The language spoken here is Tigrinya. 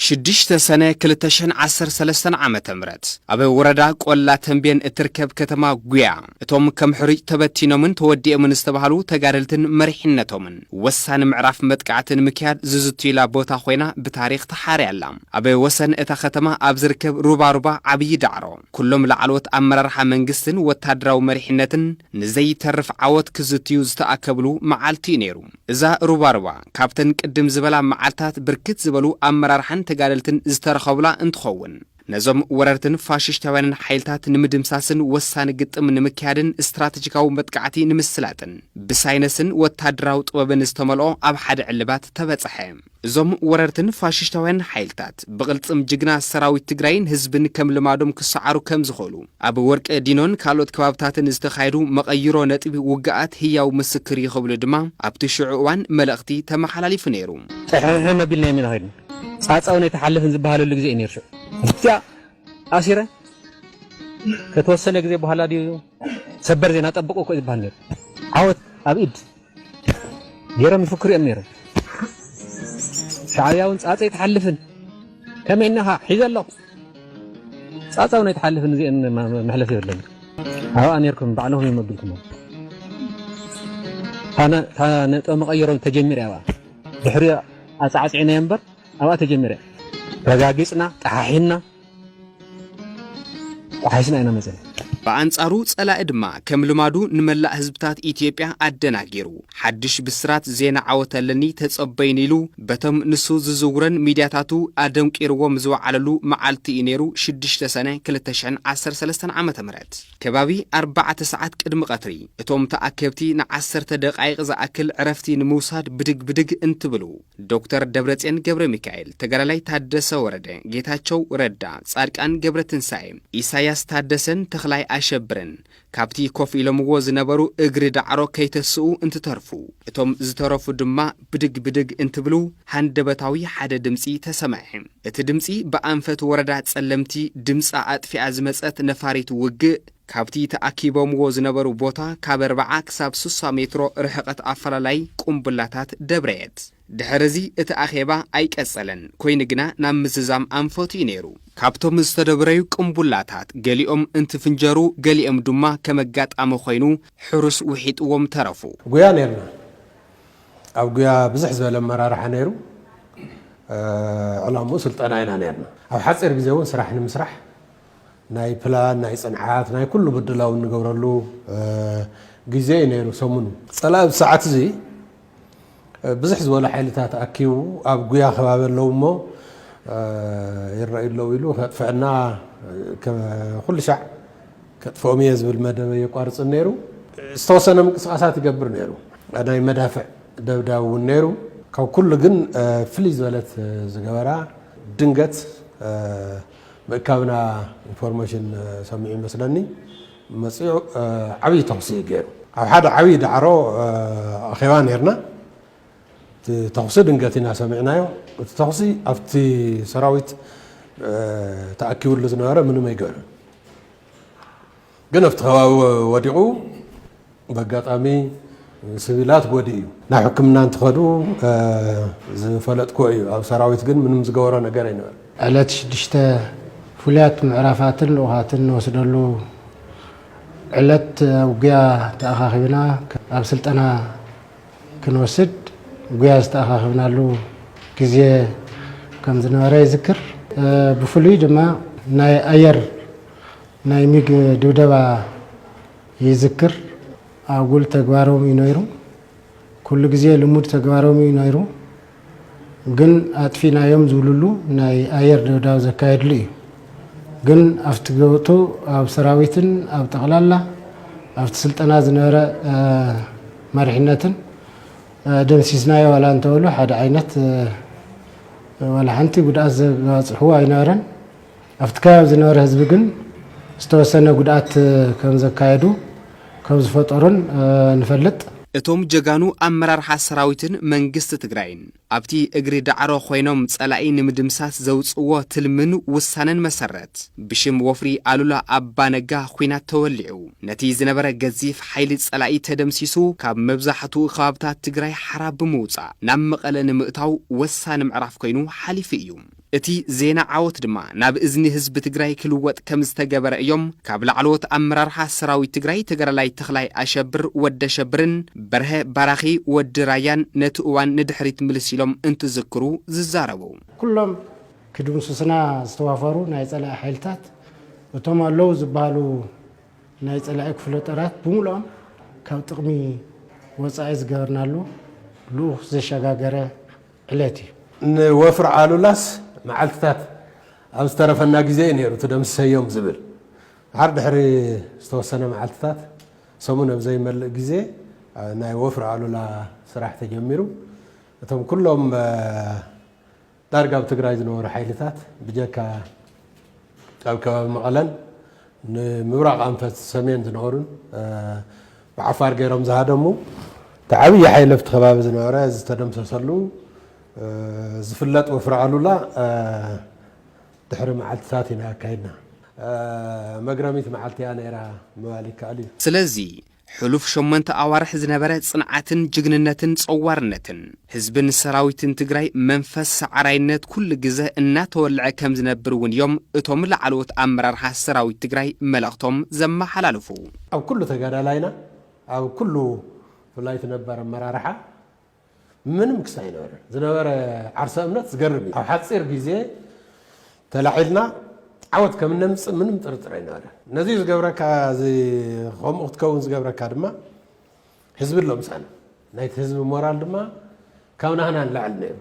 ሽዱሽተ ሰነ ክልተ ሽሕን ዓሰርተ ሰለስተን ዓመተ ምህረት ኣብ ወረዳ ቆላ ተንቤን እትርከብ ከተማ ጉያ፣ እቶም ከም ሕሩጭ ተበቲኖምን ተወዲኦምን ዝተባህሉ ተጋደልትን መሪሕነቶምን ወሳኒ ምዕራፍ መጥቃዕቲ ንምክያድ ዝዝትዩላ ቦታ ኮይና ብታሪኽ ተሓርያ ኣላ። ኣብ ወሰን እታ ከተማ ኣብ ዝርከብ ሩባሩባ ዓብዪ ዳዕሮ፣ ኩሎም ላዕለዎት ኣመራርሓ መንግስትን ወታደራዊ መሪሕነትን ንዘይተርፍ ዓወት ክዝትዩ ዝተኣከብሉ መዓልቲ እዩ ነይሩ። እዛ ሩባሩባ፣ ካብተን ቅድም ዝበላ መዓልታት ብርክት ዝበሉ ኣመራርሓን ተጋደልትን ዝተረኸቡላ እንትኸውን፣ ነዞም ወረርትን ፋሽስታውያንን ሓይልታት ንምድምሳስን ወሳኒ ግጥም ንምክያድን ስትራተጂካዊ መጥቃዕቲ ንምስላጥን ብሳይነስን ወታደራዊ ጥበብን ዝተመልኦ ኣብ ሓደ ዕልባት ተበጽሐ። እዞም ወረርትን ፋሽስታውያን ሓይልታት ብቕልጽም ጅግና ሰራዊት ትግራይን ህዝብን ከም ልማዶም ክሰዓሩ ከም ዝኽእሉ ኣብ ወርቂ ዲኖን ካልኦት ከባብታትን ዝተኻየዱ መቐይሮ ነጥቢ ውግኣት ህያው ምስክር እዩ ክብሉ ድማ ኣብቲ ሽዑ እዋን መልእኽቲ ተመሓላሊፉ ነይሩ። ጥሕሕም ኣቢልናዮም ኢና ኸይድና። ጻጻውን ኣይተሓልፍን ዝበሃለሉ ግዜ እዩ ነይሩ። ሽዑ እዚኣ ኣሲረ ከተወሰነ ግዜ በኋላ ድዩ ሰበር ዜና ጠብቁ እኮ ዝበሃል ነይሩ። ዓወት ኣብ ኢድ ገይሮም ይፍክሩ እዮም ነይሮም። ሻዕብያ እውን ጻጸ ኣይትሓልፍን፣ ከመይ ኢልናኻ ሒዘ ኣለኹ፣ ጻጻ እውን ኣይትሓልፍን፣ እዚአን መ-፣ መሕለፊ የብለን። ኣብኣ ነይርኩም ባዕልኹም እዮም ኣቢልኩሞ። እታ ነ-፣ እታ ነጥበ መቐየሮ ተጀሚራ እያ ኣብኣ። ድሕሪኡ ኣጻዕጺዕናዮ እምበር ኣብኣ ተጀሚራ እያ። ረጋጊጽና፣ ጠሓሒንና፣ ጠሓሒስና ኢና መጸና። ብኣንጻሩ ጸላኢ ድማ ከም ልማዱ ንመላእ ህዝብታት ኢትዮጵያ ኣደናጊሩ፣ ሓድሽ ብስራት ዜና ዓወት ኣለኒ ተጸበዩኒ ኢሉ በቶም ንሱ ዝዝውረን ሚድያታቱ ኣደንቂርዎም ዝወዓለሉ መዓልቲ እዩ ነይሩ፣ ሽዱሽተ ሰነ ክልተ ሽሕን ዓሰርተ ሰለስተን ዓመተ ምህረት። ከባቢ ኣርባዕተ ሰዓት ቅድሚ ቀትሪ፣ እቶም ተኣከብቲ ንዓሰርተ ደቃይቕ ዝኣክል ዕረፍቲ ንምውሳድ ብድግ ብድግ እንትብሉ፣ ዶክተር ደብረጽዮን ገብረ ሚካኤል፣ ተጋዳላይ ታደሰ ወረደ፣ ጌታቸው ረዳ፣ ጻድቃን ገብረትንሳኤ፣ ኢሳያስ ታደሰን ተኽላይ ኣሸብርን ካብቲ ኮፍ ኢሎምዎ ዝነበሩ እግሪ ዳዕሮ ከይተስኡ እንትተርፉ፣ እቶም ዝተረፉ ድማ ብድግ ብድግ እንትብሉ ሃንደበታዊ ሓደ ድምጺ ተሰምዐ። እቲ ድምጺ ብኣንፈት ወረዳ ጸለምቲ ድምጻ ኣጥፊኣ ዝመጸት ነፋሪት ውግእ፣ ካብቲ ተኣኪቦምዎ ዝነበሩ ቦታ ካብ ኣርብዓ ክሳብ ስሳ ሜትሮ ርሕቐት ኣፈላላይ ቁምቡላታት ደብረየት። ድሕሪ እዚ እቲ ኣኼባ ኣይቀጸለን፣ ኮይኑ ግና ናብ ምዝዛም ኣንፈቱ እዩ ነይሩ። ካብቶም ዝተደብረዩ ቁምቡላታት ገሊኦም እንትፍንጀሩ፣ ገሊኦም ድማ ከም ኣጋጣሚ ኮይኑ ሕሩስ ውሒጥዎም ተረፉ። ጉያ ነይርና። ኣብ ጉያ ብዝሕ ዝበለ ኣመራርሓ ነይሩ። እ፣ ዕላምኡ ስልጠና ኢና ነይርና። ኣብ ሓፂር ግዜ እውን ስራሕ ንምስራሕ ናይ ፕላን፣ ናይ ፅንዓት፣ ናይ ኩሉ ምድላው እንገብረሉ፣ እ፣ ግዜ እዩ ነይሩ ሰሙኑ። ፀላኢ ኣብዚ ሰዓት እዚ፣ እ፣ ብዝሕ ዝበለ ሓይልታት ኣኪቡ ኣብ ጉያ ከባቢ ኣለዉ እሞ፣ እ፣ ይረኣዩ ኣለዉ ኢሉ ከጥፍዐና፣ እ፣ ከ-፣ ኩሉ ሻዕ ከጥፍኦም እየ ዝብል መደብ ኣየቋርፅን ነይሩ። ዝተወሰነ ምንቅስቃሳት ይገብር ነይሩ። ናይ መዳፍዕ ደብዳብ እውን ነይሩ። ካብ ኩሉ ግን፣ እ፣ ፍልይ ዝበለት፣ እ፣ ዝገበራ ድንገት፣ እ፣ ምእካብና ኢንፎርሜሽን፣ እ፣ ሰሚዑ ይመስለኒ መፂኡ፣ እ፣ ዓብዪ ተኹሲ እዩ ገይሩ። ኣብ ሓደ ዓብዪ ዳዕሮ፣ እ፣ ኣኼባ ነይርና። እቲ ተኹሲ ድንገት ኢና ሰሚዕናዮ። እቲ ተኹሲ ኣብቲ ሰራዊት፣ እ፣ ተኣኪቡሉ ዝነበረ ምንም ኣይገበረን። ግን ኣብቲ ከባቢ ወዲቑ በጋጣሚ ስቪላት ጎዲኡ እዩ። ናብ ሕክምና እንትኸዱ፣ እ፣ ዝፈለጥኩዎ እዩ። ኣብ ሰራዊት ግን ምንም ዝገበሮ ነገር ኣይነበረ። ዕለት ሽዱሽተ ፍሉያት ምዕራፋትን ልኡኻትን ንወስደሉ ዕለት ኣብ ጉያ ተኣኻኺብና ኣብ ስልጠና ክንወስድ ጉያ ዝተኣኻኸብናሉ ግዜ ከም ዝነበረ ይዝክር። እ፣ ብፍሉይ ድማ ናይ ኣየር ናይ ሚግ ድብደባ ይዝክር። ኣጉል ተግባሮም እዩ ነይሩ። ኩሉ ግዜ ልሙድ ተግባሮም እዩ ነይሩ። ግን ኣጥፊናዮም ዝብልሉ ናይ ኣየር ደብዳብ ዘካየድሉ እዩ። ግን ኣብቲ ገውቱ ኣብ ሰራዊትን ኣብ ጠቕላላ ኣብቲ ስልጠና ዝነበረ፣ እ፣ መሪሕነትን፣ እ፣ ደምሲስናዮ ዋላ እንተበሉ ሓደ ዓይነት፣ እ፣ ዋላ ሓንቲ ጉድኣት ዘባፅሕዎ ኣይነበረን። ኣብቲ ከባቢ ዝነበረ ህዝቢ ግን ዝተወሰነ ጉድኣት ከም ዘካየዱ፣ ከም ዝፈጠሩን፣ እ፣ ንፈልጥ። እቶም ጀጋኑ ኣመራርሓ ሰራዊትን መንግስቲ ትግራይን ኣብቲ እግሪ ዳዕሮ ኮይኖም ጸላኢ ንምድምሳስ ዘውጽእዎ ትልምን ውሳነን መሰረት፣ ብሽም ወፍሪ ኣሉላ ኣባ ነጋ ኲናት ተወሊዑ። ነቲ ዝነበረ ገዚፍ ሓይሊ ጸላኢ ተደምሲሱ፣ ካብ መብዛሕትኡ ከባብታት ትግራይ ሓራ ብምውጻእ ናብ መቐለ ንምእታው ወሳኒ ምዕራፍ ኮይኑ ሓሊፉ እዩ። እቲ ዜና ዓወት ድማ ናብ እዝኒ ህዝቢ ትግራይ ክልወጥ ከም ዝተገበረ እዮም ካብ ላዕለዎት ኣመራርሓ ሰራዊት ትግራይ ተጋዳላይ ተኽላይ ኣሸብር ወደ ሸብርን በርሀ ባራኺ ወዲ ራያን ነቲ እዋን ንድሕሪት ምልስ ኢሎም እንትዝክሩ ዝዛረቡ። ኩሎም ክድምስሱና ዝተዋፈሩ ናይ ጸላኢ ሓይልታት እቶም ኣለዉ ዝበሃሉ ናይ ጸላኢ ክፍለ ጦራት ብምሉኦም ካብ ጥቕሚ ወጻኢ ዝገበርናሉ ልኡኽ ዘሸጋገረ ዕለት እዩ። ንወፍሪ ዓሉላስ መዓልትታት ኣብ ዝተረፈና ግዜ እዩ ነይሩ ትደምስሰዮም ዝብል። ድሓር ድሕሪ ዝተወሰነ መዓልትታት ሰሙን ኣብ ዘይመልእ ግዜ ናይ ወፍሪ ዓሉላ ስራሕ ተጀሚሩ። እቶም ኩሎም ዳርጋ ኣብ ትግራይ ዝነበሩ ሓይልታት ብጀካ ኣብ ከባቢ መቐለን ንምብራቕ ኣንፈት ሰሜን ዝነበሩን ብዓፋር ገይሮም ዝሃደሙ እቲ ዓብዪ ሓይሊ ኣብቲ ከባቢ ዝነበረ ዝተደምሰሰሉ ዝፍለጥ ወፍሪ ዓሉላ ድሕሪ መዓልትታት ኢና ኣካይድና። መግረሚት መዓልቲ እያ ነይራ ምባል ይከኣል እዩ። ስለዚ ሕሉፍ ሸሞንተ ኣዋርሕ ዝነበረ ጽንዓትን ጅግንነትን ጸዋርነትን ህዝብን ሰራዊትን ትግራይ መንፈስ ሰዓራይነት ኩሉ ግዘ እናተወልዐ ከም ዝነብር እውን እዮም እቶም ላዕለዎት ኣመራርሓ ሰራዊት ትግራይ መልእኽቶም ዘመሓላልፉ። ኣብ ኩሉ ተጋዳላይና ኣብ ኩሉ ብፍላይ እቲ ነባር ኣመራርሓ ምንም ክስታይ ኣይነበረን። ዝነበረ ዓርሰ እምነት ዝገርም እዩ። ኣብ ሓፂር ግዜ ተላዒልና ዓወት ከም እነምፅእ ምንም ጥርጥር ኣይነበረን። ነዚ ዝገብረካ ከምኡ ክትከውን ዝገብረካ ድማ ህዝቢ ኣሎ ምሳና። ናይቲ ህዝቢ ሞራል ድማ ካብ ናህና ንላዕሊ ነይሩ።